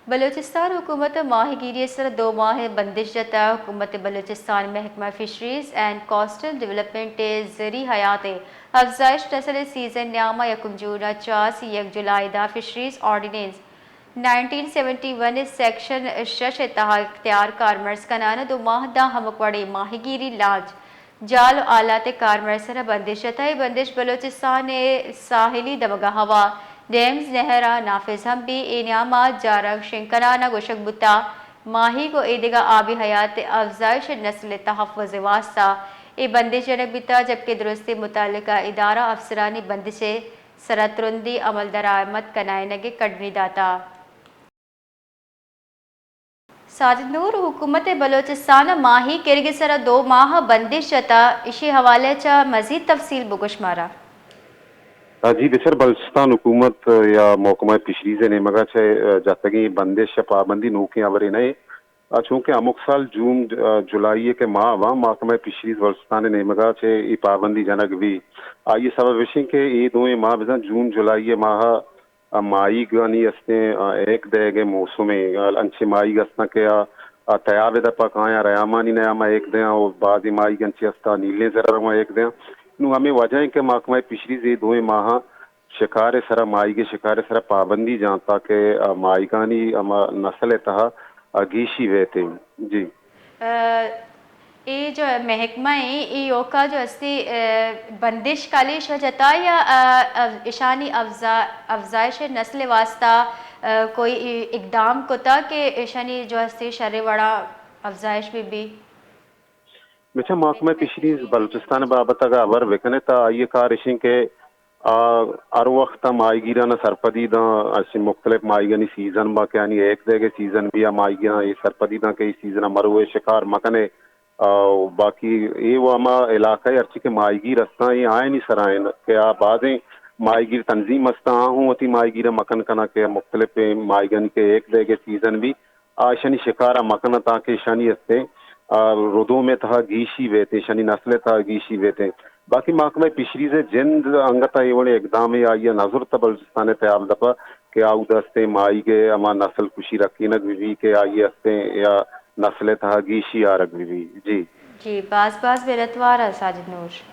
بلوچستان حکومت ءَ ماہیگیری ءِ سرا دو ماہ ءِ بندش جتہ۔ حکومت بلوچستان محکمہ فشریز اینڈ کوسٹل ڈویلپمنٹ ءِ زرعی حیات ءِ افزائش نسل ءِ سیزن ءِ نیام ءَ یکم جون ءَ چہ سی یک جولائی ءَ fisheries ordinance nineteen seventy one ءِ سیکشن شش ءِ تہا اختیار کارمرز کنان ءَ دو ماہ داں ہمک وڑیں ماہیگیری لانچ جال و آلات ءِ کارمرز ءِ سرا بندش جتہ۔ اے بندش بلوچستان ءِ ساحلی دمگاں ہوا، ڈیمز، نہراں نافذ ہم بی۔ اے نیام ءَ جارگ شنگ کنان ءَ گوشگ بوتہ، ماہیگ و ایدگہ آبی حیات ءِ افزائش ءِ نسل ءِ تحفظ ءِ واستہ اے بندش جنگ بیتہ، جبکہ درستیں متعلقہ ادارہ افسرانی بندش ءِ سرا ترندیں عمل درآمد کنائینگ ءِ کڈنی داتہ۔ ساجد نور، حکومت بلوچستان ءَ ماہیگ گرگ ءِ سرا دو ماہ ءِ بندش جتہ، ایشی ءِ حوالہ ءَ چہ مزید تفصیل بگوش مارا۔ جی بچار، بلوچستان حکومت یا محکمہ فشریز ءِ نیمگ ءَ چہ جتگیں بندش ءُ پابندی نوکیں ہبرے نہ اِنت، چونکہ ہمک سال جون، جولائی ءِ کہ ماہ باں، محکمہ فشریز بلوچستان ءِ نیمگ ءَ چہ اے پابندی جنگ بی۔ آئی ءِ سبب اش اِنت کہ اے دوئیں ماہ بزاں جون جولائی ءِ ماہ ءَ ماہیگانی استیں، آ، ایک دئیگ ءِ موسمے، آ، انچیں ماہیگ استاں کہ آ، آ، تیاب ءِ دپ ءَ کایاں، ریامانی نیام ءَ ایک دیاں، و بازیں ماہیگ انچیں استاں نیلیں زر ءَ رواں ایک دیاں۔ نوں ہمے وجہ اِنت کہ محکمہ فشریز اے دوئیں ماہاں شکار ءِ سرا، ماہیگ ءِ شکار ءِ سرا پابندی جاں تاکہ، آ، ماہیگانی ہما نسل ءِ تہا، آ، گیشی بیتیں۔ جی۔ آ، اے جو محکمہ ایں، اے ایوکا جو استی، آ، بندش کالی شو جتا یا، آ، آ، اشانی افزا-، افزائش نسل واسطہ، آ، کوئی اقدام کتا کہ اشانی جو استی شر وڑا افزائش بہ بی؟ بچار، محکمہ فشریز بلوچستان بابت اگاں ہبر بکنے تا آئی کار اشیں کہ آ، ہر وخت ءَ ماہیگیران ءَ سرپدی داں، اسے مختلف ماہیگانی سیزن باں کہ آنی ایک دئیگ ءِ سیزن بی، آ ماہیگیران ءَ اے سرپدی داں کہ اے سیزن ءَ مرو اے شکار مکنے۔ آ، باقی اے و ہما علاقہ ءَ ہرچی کہ ماہیگیر استاں، اے آیانی سرا اِنت کہ آ بازیں ماہیگیر تنظیم استاں، آ ہوں وتی ماہیگیر ءَ مکن کناں کہ مختلف ماہیگانی کہ ایک دئیگ ءِ سیزن بی، آ اشانی شکار ءَ مکناں تاکہ اشانی استیں، آ، ردوم ءِ تہا گیشی بیتیں، اشانی نسل ءِ تہا گیشی بیتیں۔ باقی محکمہ فشریز ءِ جند انگت ءَ اے وڑیں اقدامے آئی ءَ نہ زرتہ بلوچستان ءِ تیاب دپ ءَ کہ آ اود ءَ استیں ماہیگ ءِ ہما نسل کشی رکینگ بہ بی کہ آئی ءَ استیں یا نسل ءِ تہا گیشی آرگ بہ بی۔ جی۔ جی، باز باز منتوار آں ساجد نور۔